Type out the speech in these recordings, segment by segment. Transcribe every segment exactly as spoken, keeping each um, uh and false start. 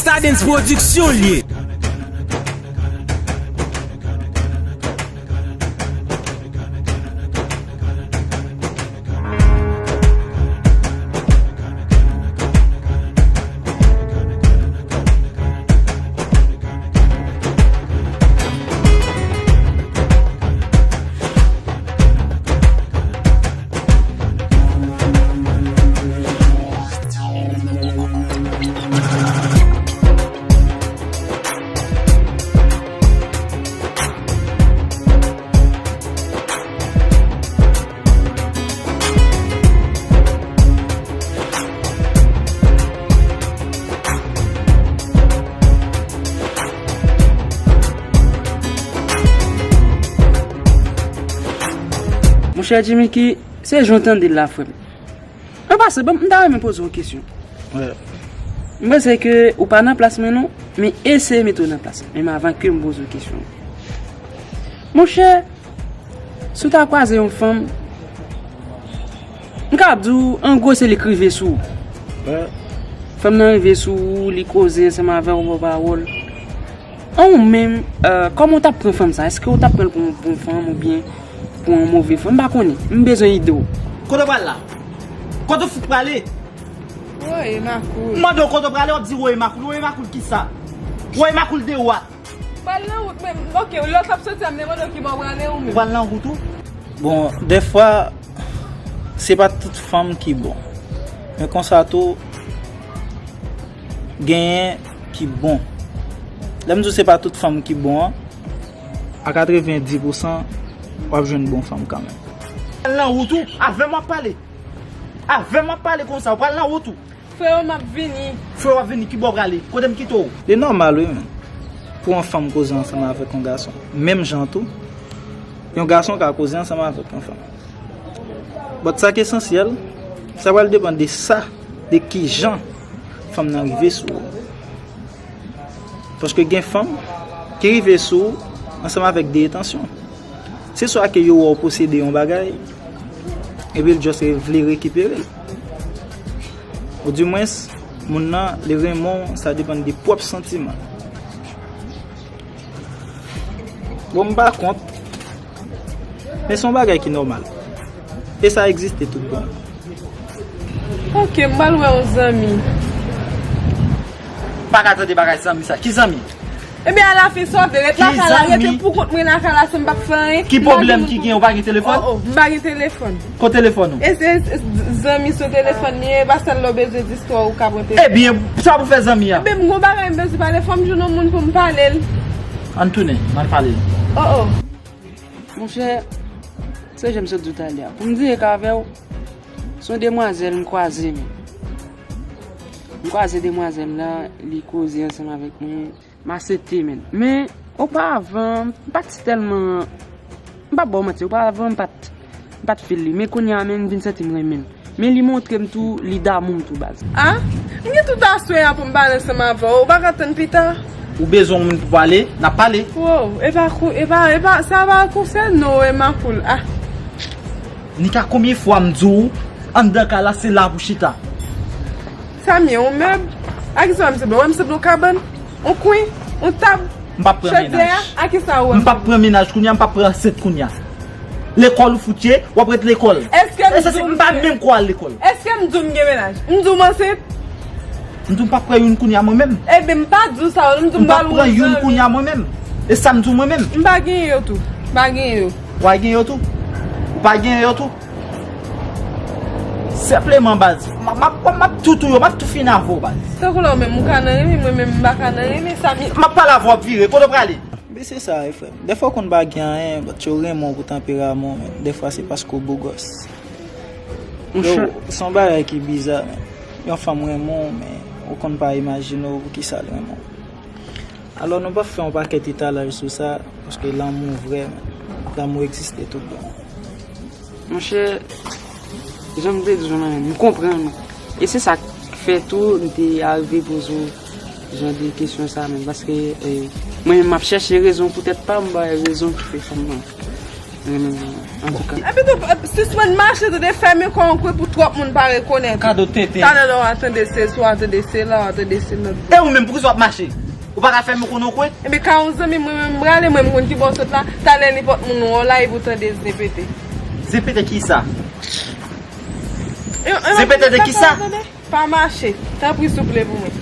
Sadens Production l ye. Monchè Jimmicky, se jan w tande l la, frè m. An pasan, bon, m ta renmen poze w yon kesyon. Wi. M panse ke ou pa nan plas mwen non, men eseye mete w nan plas mwen, menm avan ke m poze w kesyon. Monchè, si w ta kwaze yon fanm, m ka di w, an gwo, se li k rive sou ou. Wi. Fanm nan rive sou ou, li koze ansanm avè w, ba w pawòl. An ou menm, eh, kòman w t ap pran fanm sa? Èske w t ap pran l pou yon bon fanm oubyen pou yon move fanm? M pa konnen. M bezwen ide w. Kote w pral la? Kote w fout prale? Woye makoul. M mande w kote w prale, w ap di woye makoul. Woye makoul kisa? Woye makoul de wa. Pral nan wout menm. Oke, lè w t ap soti a, m te mande w ki bò w prale ou menm. Ou pral nan wout ou? Bon, dèfwa, se pa tout fanm ki bon. Men konsa tou, genyen ki bon. Lè m di w se pa tout fanm ki bon an, a katrevendi pousan, w ap jwenn bon fanm kanmenm. Pral nan wout ou, avè m w ap pale. Avè m w ap pale konsa, w pral nan wout ou. Freo, m ap vini. Freo, w ap vini, ki bò w prale? Kote m kite w? Li nòmal, wi, men. Pou yon fanm koze ansanm avèk yon gason. Menm jan tou, yon gason ka koze ansanm avèk yon fanm. But sa k esansyèl, sa pral depann de sa, de kijan fanm nan rive sou ou. Paske gen fanm ki rive sou ou ansanm avèk de entansyon. Se swa ke yo wè w posede yon bagay, epi l just vle rekipere l. Oudimwens, moun nan, li renmen w, sa depann de pwòp santiman l. Bon, m pa kont, men se yon bagay ki nòmal. E sa egziste tout bon. Oke, m pral wè yon zanmi. M pa ka tande bagay zanmi sa. Ki zanmi? Ebyen, alafen, sa w vle? Ret lakay la, rete pou kont mwen lakay la, san m p ap fè anyen. Ki pwoblèm ki gen? Ou pa gen telefòn? Oh, oh, m pa gen telefòn. Kot telefòn ou? E se, e se zanmi sou telefòn li ye, e pa sèl lè w bezwen di istwa ou ka pran telefòn. Ebyen, sa pou fè zanmi a? Ebyen, m gon bagay m bezwen pale, fò m jwenn yon moun pou m pale l. Ann tounen, m al pale l. Oh, oh. Monchè, se jan m sot di w talè a. Pou m dirèk avè w, se yon demwazèl m kwaze, men. M kwaze demwazèl la, li koze ansanm avèk mwen. M aksepte, men. Men, oparavan, m pa t tèlman, m p ap ba w manti, oparavan, m pa t, m pa t feel li. Men kounye a, men, m vin santi m renmen l. Men li montre m tou, li damou m tou, baz. Ah, m gen tout aswè a pou m pale ansanm avè w. Ou pa ka tann pita? Ou bezwen yon moun pou pale, n ap pale. Wow, e pa kou-, e pa, e pa, sa pa konsène w, e makoul. Ah. Nika, konbyen fwa m di w, anndan kay la, se la pou chita? Sa m ye, yon mèb? A kisa w wè m sanble? W wè m sanble yon kabann? Yon kwen? Yon tab? M p ap pran chadè a, mennaj. A kisa w wè m? M p ap pran mennaj kounye a, m p ap pran ansent kounye a. Lekòl ou fout ye, w ap ret lekòl. Èske m di w m pa menm ko al lekòl. Èske m di w m gen mennaj? M di w m ansent? M di w m p ap pran youn kounye a mwen menm. Ebyen, m pa di w sa, non, m di w m pral wè zanmi. M p ap pran youn kounye a mwen menm. E sa m di w mwen menm. M pa genyen yo tou. M pa genyen yo. W a genyen yo tou? Ou pa genyen yo tou? Senpleman, baz. M ap, m ap, m ap tou touye w, m ap tou fini avè w, baz. Tankou la w menm, ou ka nan renmen, mwen menm, m pa ka nan renmen, sa m. M ap pale avè w, w ap vire. Kote w prale? Men se sa, wi, frè m. Dèfwa w konn pa gen anyen, but yo renmen w pou tanperaman w, men dèfwa se paske w bogòs. Yo, se yon bagay ki biza, men. Yon fanm renmen w, men ou konn pa imajine w poukisa l renmen w. Alò, nou p ap fè yon pakèt etalaj sou sa, paske lanmou vrè, men. Lanmou egziste tout bon. Monchè, jan m te di w la, m konprann ou. E se sa k fè tou m te arive poze w jan de kesyon sa menm. Paske, eh, mwen menm m ap chèche rezon pou tèt pa m, m pa wè rezon ki fè fanm nan. Antouka. Epi tou, sispann mache, tande, fèmen kò w, kwe pou twòp moun pa rekonèt ou. Kado tete. Talè la w a tande se, swa w a tande se la, w a tande se lòt. E ou menm, poukisa w ap mache? Ou pa ka fèmen kò w non, kwe? Epi ka yon zanmi mwen menm, m prale, mwen m konn ki bò w sot la, talè nenpòt moun wè w la, epi w tande zen pete. Zen pete kisa? Zen pete de kisa? Pa mache. Tanpri, souple pou mwen.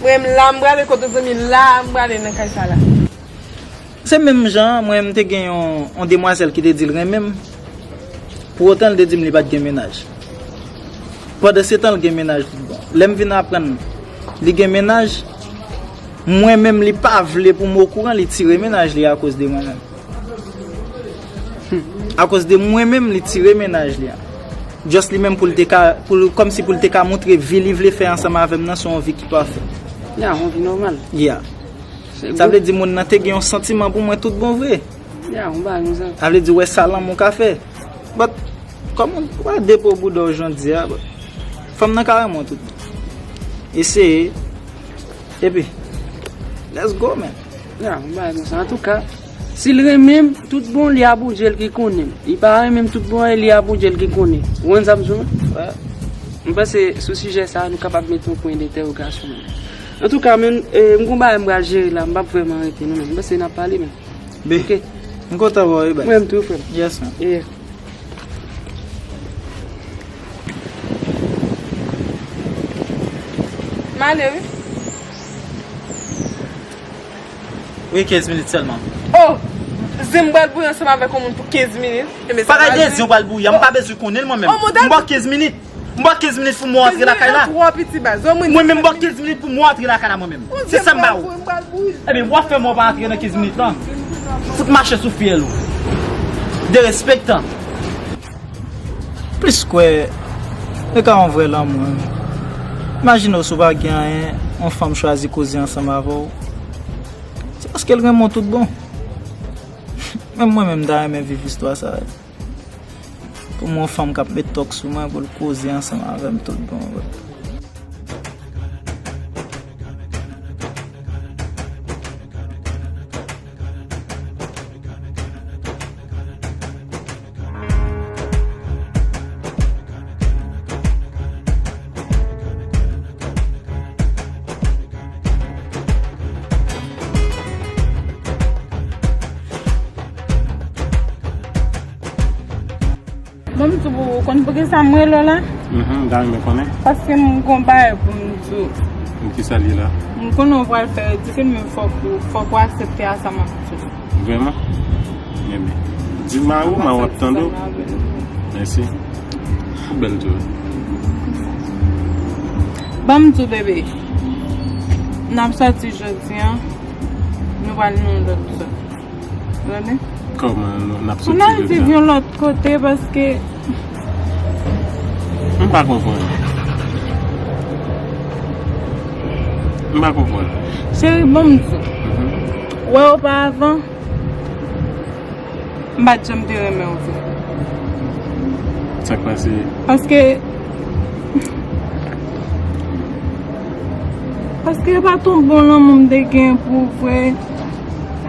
Mwen, m la, m prale kote zanmi, la, m prale nan kay sa la. Se menm jan, mwen, m te gen yon, yon demwazèl ki te di l renmen m. Pou otan, l te di m li pa t gen mennaj. Pandan se tan, l gen mennaj tout bon. Lè m vin aprann li gen mennaj, mwen menm, li pa vle pou m okouran, li tire mennaj li akoz de mwen menm. Akoz de mwen menm, li tire mennaj li an. Just li menm pou l te ka, pou l, kòmsi pou l te ka montre vi li vle fè ansanm avè m nan, se yon vi ki pafè. Ya, yon vi nòmal. Ya. Sa vle di moun nan te gen yon santiman pou mwen tout bon vre. Ya, yon bagay konsa. Sa vle di, wè sa lanmou ka fè. But, kòman w a depo bouda w jan w di a, but, fanm nan ka renmen w tout bon. Eseye. Epi, let's go, man. Ya, yon bagay konsa. Antouka, si l renmen m, tout bon, li a Bondye l ki konnen. Li pa renmen m, tout bon, li a Bondye l ki konnen. Ou konn sa m di w, man? Wè. M panse, sou sijè sa a, nou kapab mete yon pwen dentèwogasyon, man. Antouka, men, eh, m gon bagay m pral jere la, m p ap vrèman rete, non, men. M panse n ap pale, men. Be, ok. M kontan wè w, wi, baz. Mwen menm tou, frè m. Yes, man. Yeah. M ale, wi. Wi, kenz minit sèlman. Oh! Zen m pral bouyi ansanm avèk yon moun pou kenz minit. Ebyen, sa pa gen zen w pral bouyi a, m pa bezwen konnen l mwen menm. Oh, m ba w kenz minit. M ba w kenz minit pou mwen antre lakay la. Mwen menm, m ba w kenz minit pou mwen antre lakay la mwen menm. Se sa m ba ou. Ebyen, w ap fè mwen pa antre nan kenz minit lan. Fout mache sou fyèl ou. Derespektan. Plis kwè, e ka yon vrè lanmou, wi. Imajine w si w pa gen anyen, yon fanm chwazi koze ansanm avè w. Se paske l renmen w tout bon. Menm mwen menm, m ta renmen viv istwa sa a. Pou m wè yon fanm k ap met tòk sou mwen, pou l koze ansanm avè m tout bon. Bon, m di w, ou konn poukisa m rele w la? Mhm, m ta renmen konnen. Paske m gon bagay pou m di w. Kisa l ye la? M konnen w pral fè ridikil, men fòk ou, fòk ou aksepte a sa m ap di w. Vrèman? Ebyen, di Mawou, Mawou ap tande w. Mèsi. Ou bèl tou. Ban m di w, bebe. N ap sòti jodi a, nou pral nan yon lòt zòn. Tande? Kòman nou, n ap sòti jodi a? Pou n al viv yon lòt kote, paske m pa konprann. M pa konprann. Cheri, bon, m di w. Mhm. Wè, oparavan, m pa t janm te renmen w vre. Sa k pase? Paske, paske e pa t yon bon lanmou m te gen pou ou vre,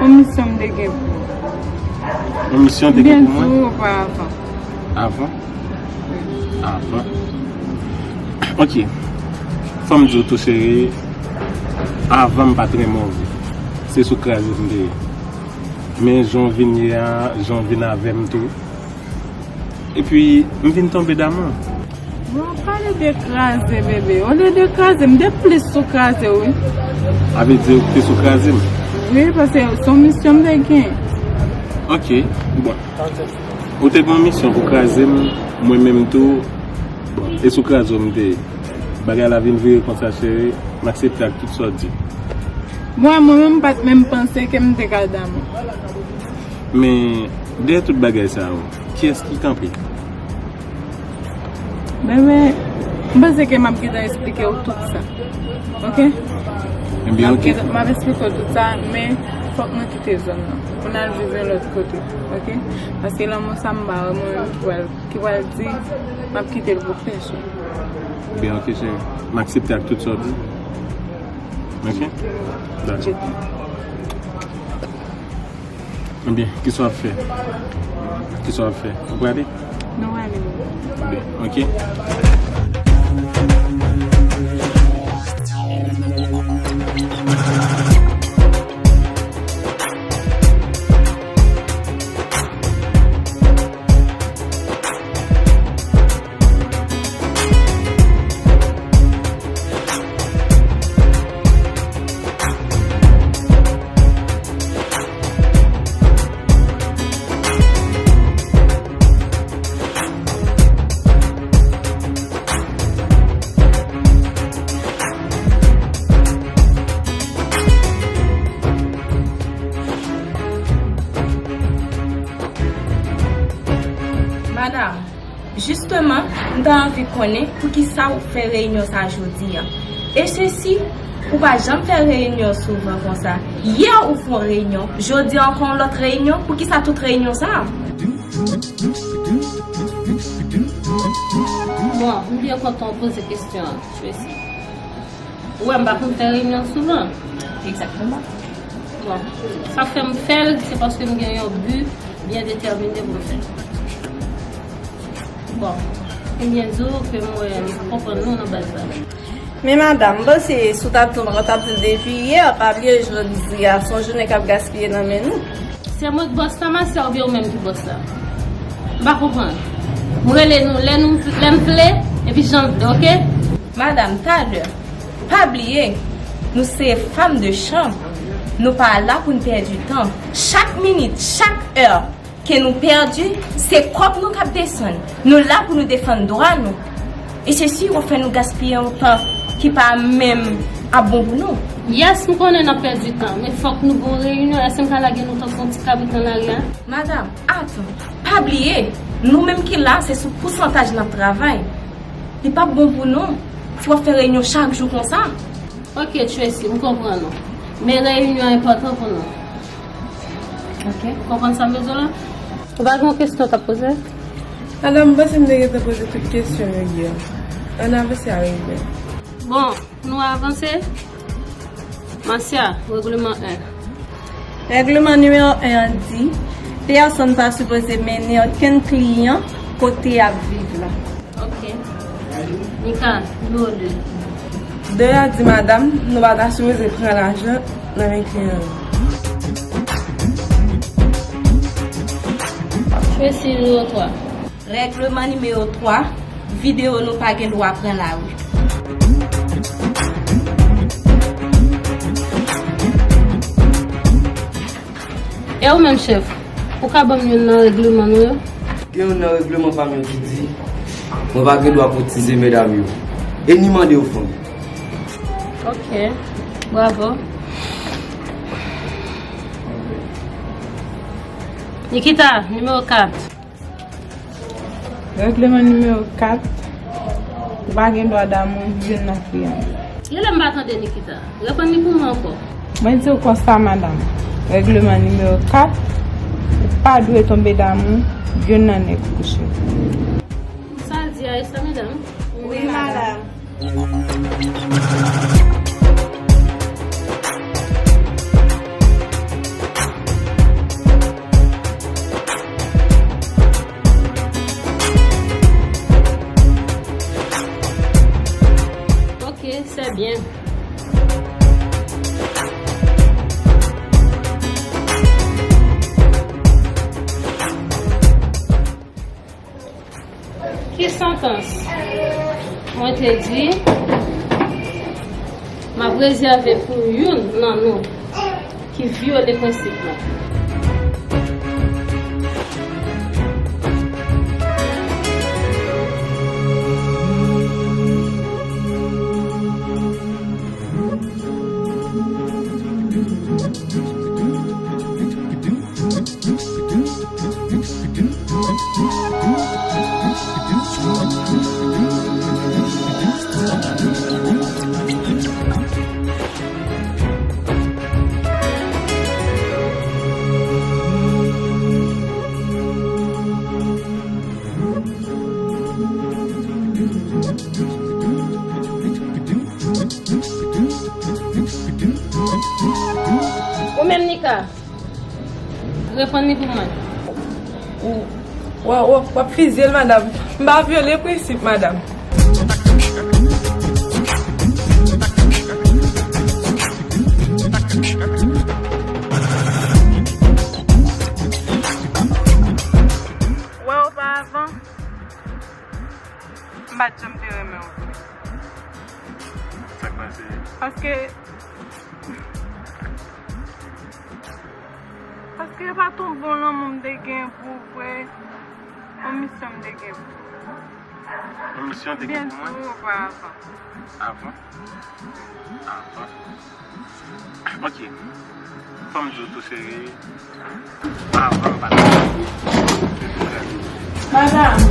yon misyon m te gen pou ou. Yon misyon te gen pou mwen? Byen di w oparavan. Avan? Avan. Ok. Fò m di w tou, cheri, avan m pa t renmen w vre. Se sou kraze m te ye. Men jan w vin ye a, jan w vin avè m tou. Epi, m vin tonbe damou. Bon, pale de kraze, bebe. Olye de kraze, m te plis sou kraze, wi. Sa vle di ou te sou kraze m? Wi, paske se yon misyon m te gen. Ok, bon. Ou te gen yon misyon pou kraze m, mwen menm tou, bon, e sou kraze w m te ye. Bagay la vin vire konsa, cheri, m aksepte ak tout sa w di. Mwen, mwen menm, m pa t menm panse ke m te ka damou. Men, dèyè tout bagay sa yo, kiyès ki kanpe? Bebe, m panse ke m ap gentan eksplike w tout sa. Ok? Ebyen, ok. M ap gentan, m ap eksplike w tout sa, men fòk nou kite zòn nan. Pou n al viv yon lòt kote. Ok? Paske lanmou sa m ba w, mwen menm ki pral, ki pral di, m ap kite l pou pèsonn. Ebyen, ok, cheri. M aksepte ak tout sa w di. Ok? Dakò. Ebyen, kisa w ap fè? Kisa w ap fè? Ou prale? Non, ale. Ebyen, ok. Madanm, jisteman, m ta anvi konnen poukisa ou fè reyinyon sa a jodi a. E sesi, ou pa janm fè reyinyon souvan konsa. Yè ou fè yon reyinyon, jodi a ankò yon lòt reyinyon, poukisa tout reyinyon sa a? Bon, m byen kontan w poze kesyon an, Tracy. Ou wè m pa konn fè reyinyon souvan. Egzakteman. Bon, sa k fè m fè l, se paske m gen yon bi byen detèmine pou m fè l. Bon, ebyen di w ke m wè m pa konprann nou nan baz la. Men madanm, m panse si w t ap di w, m pa t ap di l depi yè, pa bliye jodi a se yon jounen k ap gaspiye nan men nou. Se mwen k bòs la, Masya, oubyen ou menm ki bòs la? M pa konprann. M rele nou lè nou, lè m vle, epi jan m vle, oke? Madanm, talè, pa bliye, nou se fanm de chanm. Nou pa la pou n pèdi tan. Chak minit, chak è ke nou pèdi, se kòb nou k ap desann. Nou la pou nou defann dwa nou. E se si w ap fè nou gaspiye yon tan ki pa menm ap bon pou nou. Yes, m konnen n ap pèdi tan, men fòk nou gen yon reyinyon. Èske m ka lage nou tankou yon ti kabrit nan lari a? Madanm, atann, pa bliye, nou menm ki la, se sou pousantaj n ap travay. Li p ap bon pou nou si w ap fè reyinyon chak jou konsa. Ok, Tracy, m konprann ou. Men reyinyon an enpòtan pou nou. Ok. Ou konprann sa m bezwen la? Ou pa gen yon kesyon w t ap poze? Madanm, m panse m te gentan poze tout kesyon yo yè. Ann avanse a reyinyon. Bon, pou nou avanse, Masya, règleman en. Règleman nimewo en an di, pèsonn pa sipoze mennen okenn kliyan kote y ap viv la. Ok. Nika, nimewo de. De a di madanm, nou pa ta sipoze pran lajan nan men kliyan yo. Tracy, nimewo twa. Règleman nimewo twa, videyo nou pa gen dwa pran lari. E ou menm, chèf, ou ka ban m youn nan règleman nou yo? Gen youn nan règleman pa m yo ki di, mwen pa gen dwa koutize medam yo, e ni mande yo fanm. Ok, bravo. Nikita, nimewo kat. Règleman nimewo kat, ou pa gen dwa damou youn nan kliyan yo. Genlè m pa tande Nikita. Reprann li pou mwen ankò. Mwen di w konsa, madanm. Règleman nimewo kat, ou pa dwe tonbe damou youn nan nèg ou kouche. Sa l di a, e sa, medam? Wi, madanm. Ok, c'est bien. Ki santans mwen te di m ap rezève pou youn nan nou ki vyole prensip la? Ou menm, Nika, Reponn li pou mwen. Ou w ap fizye l, madanm. M pa vyole prensip, madanm. Wè, oparavan, m pa t janm te renmen w vre. Sa k pase? Paske Paske e pa t yon bon lanmou m te gen pou ou vre. Yon misyon m te gen pou ou. Yon misyon te gen Byen pou mwen? Tou, oparavan. Avan? Avan. Ok. Fò m di w tou, cheri. Avan, m pa t. Madanm,